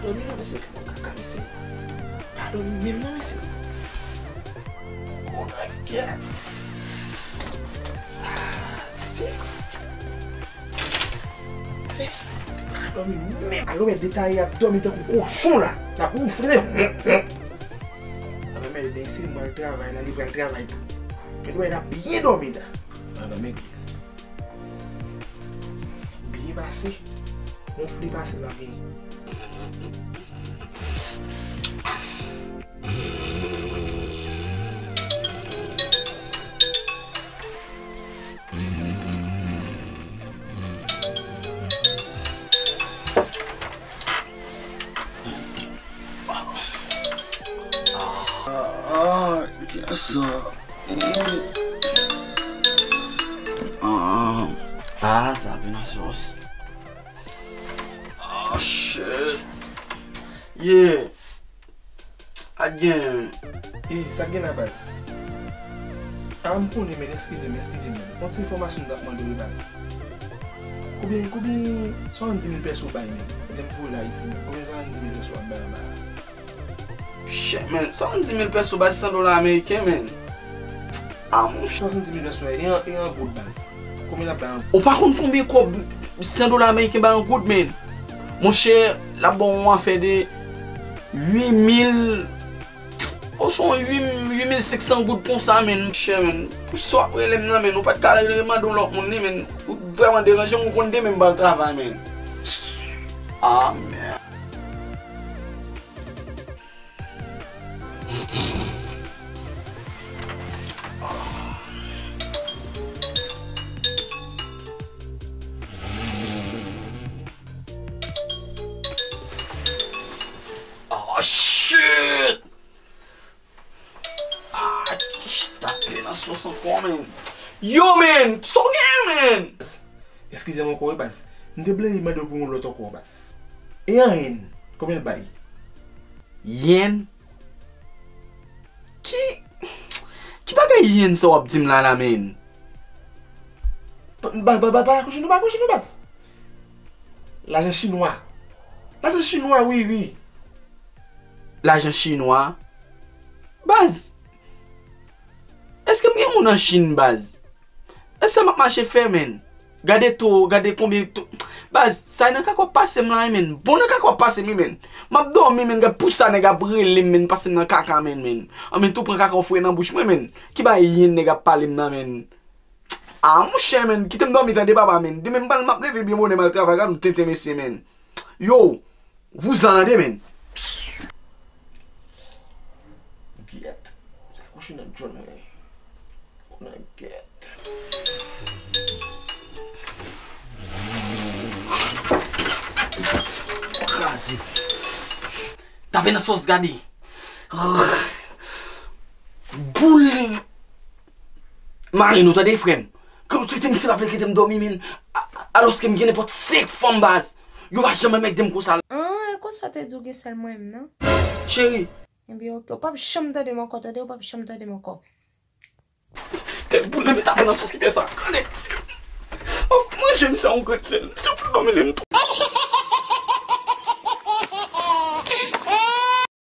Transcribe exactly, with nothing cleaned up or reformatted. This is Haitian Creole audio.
Dòmi non, mesye, kaka, mesye. Pa dòmi menm non, mesye. Konaket. Ah, se. Se. Pa dòmi menm. Alo, men detay ap dòmi tankou kochon la. N ap wonfle. Alo, men demen si mwen al travay la, li pral travay tou. Gen dwa n ap byen dòmi la. Alo, men Byen pase. Wonfle pase l ap genyen. Ah, ah, kiyès sa? Ah, ah, tape nan sòs. Ah, shit. Yeah. A gen. Ey, sa k gen la, baz? Ah, m konnen, men eskize m, eskize m, men. Yon ti enfòmasyon m t ap mande w, baz. Konbyen, konbyen swasanndiz mil pèso w bay, men? Lè m voye l Ayiti, men. Konbyen swasanndiz mil pèso w ap bay anba a? Shit, man. Swasanndiz mil pèso, baz, san dola ameriken, man. Ah, monchè. Swasanndiz mil pèso, e an, e an goud, baz. Konbyen l ap bay an goud? Ou pa konn konbyen kòb san dola ameriken bay an goud, man? Monchè, l ap ba w yon afè de uit mil, o, se yon uit, uit mil senk san goud konsa, man. Monchè, man. Pou sa w ap rele m nan, man. Ou pa t ka al remande yon lòt moun, li, man. Ou vrèman deranje m, ou konn demen m pral travay, man. Ah, man. Oh, shit! Ah, kish tape nan sòs ankò, man. Yo, man! Sa w genyen, man? Eskize m ankò, wi, baz. M te bliye mande w pou yon lòt ankò, baz. E an yen, konbyen l bay? Yen? Ki, ki bagay yen sa w ap di m la, la, man? Baz, baz, baz, pa rakonte nou, pa rakonte nou, baz. Lajan chinwa. Lajan chinwa, wi, wi. Lajan chinwa? Baz, èske m gen moun an Chin, baz? E sa m ap mache fè, man. Gade to, gade konbyen to. Baz, sa nan kaka w ap pase m la, wi, man. Bon, nan kaka w ap pase m, wi, man. M ap dòmi, man. Gad pou sa nèg ap rele m, man, pase m nan kaka, man, man. An, man, tou pran kaka w foure nan bouch mwen, man. Ki bagay yen nèg ap pale m nan, man. Ah, monchè, man, kite m dòmi, tande, papa, man. Demen m pral, m ap leve byen bonè, m al travay, gad yon tenten mesye, man. Yo, vouzan, tande, man. Gyèt. Sa kouche nan djòl mwen. Konan gyèt. Kraze. Tape nan sòs, gade. Boul. Mari nou, tande, frè m. Ke nou trete m, si pa vle kite m dòmi, men. A-, alòske m gen nenpòt senk fanm, baz. Yo pa janm anmègde m konsa. An, e konsa w te di w gen sèl mwen menm, non? Cheri. Ebyen, oke. Ou p ap janm tande m ankò, tande? Ou p ap janm tande m ankò. Tèt boule, men tape nan sòs ki fè sa. Gade. Oh, manje misye yon grenn sèl. Misye fout dòmi li m tou.